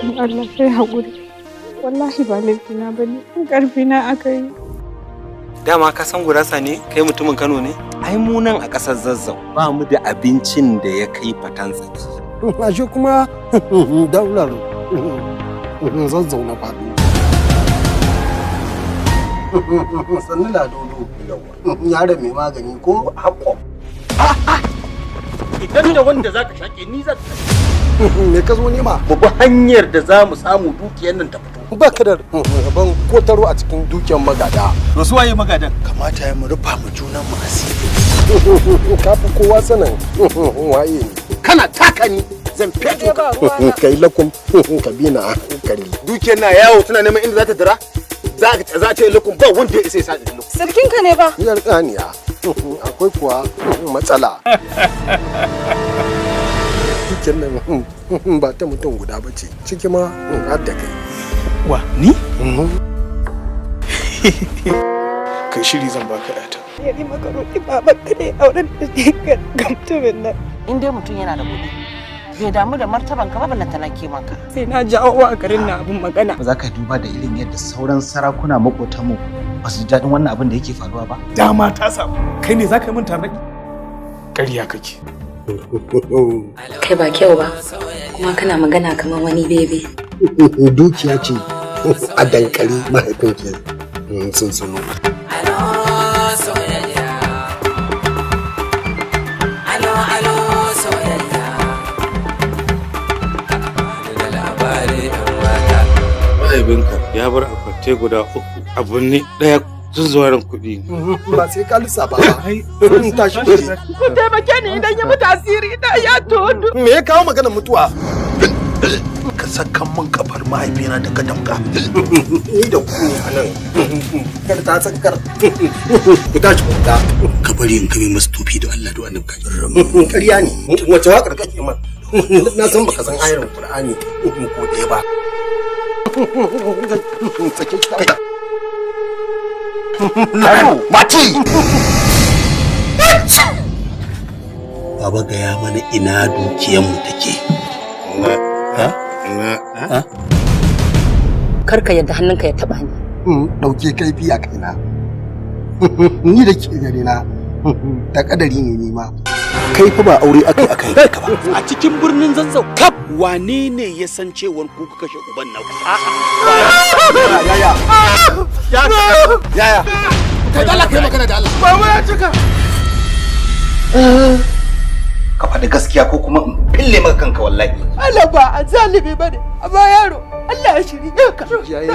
In Allah kai haƙuri. Wallahi ba laifina ba ne, ƙarfina aka yi. Dama ka san gurasa ne? Kai mutumin Kano ne? Ai mu nan a ƙasar Zazzau ba mu da abincin da ya kai fatan tsaki. Ashe kuma daular Zazzau na faɗo. Sannu Ladodo. Yaron mai magani ko? Haƙo. Idan da wanda zaka shaƙe ni za ka. Me ka zo nema? Mu bi hanyar da za mu samu dukiyar nan ta fito. Ba ka da rabon kotaro a cikin dukiyar magada. To su waye magadan? Kamata ya mu rufa mu junan mu asiri. Ka fi kowa sanin waye ne. Kana taka ni zan feto ka. Kai lakum ka bi na hankali. Dukiyar na yawo tana neman inda za ta dira. Za ta yi lakum, ba wanda ya isa ya sa lakum. Sarkinka ne ba? Yar ƙaniya. Akwai kuwa matsala. Dukiyar nan ba ta mutum guda ba ce, ciki ma har da kai. Wa, ni? Kai shiri, zan baka yata. Yari maka roƙi baban ka ne auren da shi ga mutumin nan. In dai mutum yana da kuɗi, bai damu da martaban ka ba, ballantana kiman ka. Sai na jawo wa garin na abin magana. Ba za ka duba da irin yadda sauran sarakuna makotanmu ba su ji daɗin wannan abin da yake faruwa ba. Dama ta samu, kai ne za ka yi min tarnaki? Ƙarya kake. Kai ba kyau ba, kuma kana magana kamar wani bebe. Dukiya ce a dankali mahaifinki sun suno. Soyayya. Alo, alo, soyayya. Da labari ɗan mata. Mahaifinka ya bar akwati guda uku a binne, ɗaya zunzuwarin kuɗi ne. Ba sai ka lissafa ba. Tashi ku je. Ku taimake ni, idan ya mutu asiri na ya tono. Me ya kawo maganar mutuwa? Ka sakan min kafar mahaifina da ka damka. Ni da ku ne a nan. Kar ta sakar. Ku tashi ku fita. Ka bari in kame masu tofi da Allah da Annabi ka. Ƙarya ne. Wace waƙar kake man? Na san baka san ayar Qur'ani ko ɗaya ba. Sake ki. Lado, mati! Baba, gaya mana ina dukiyar mu take. Na, na. Kar ka yadda hannunka ya taba ni. Ɗauke kaifi a kaina. Ni da ke gare na da kadari ne ni ma. Kai fa ba aure akai akai ka ba. A cikin birnin Zazzau kaf, wane ne ya san cewar ku kuka kashe uban naku? Yaya? Yaya? Kai da Allah, kai magana da Allah. Baba ya cika. Ka faɗi gaskiya ko kuma in fille maka kanka wallahi. Allah ba a zalimi bane, amma yaro, Allah ya shirye ka. Yayi.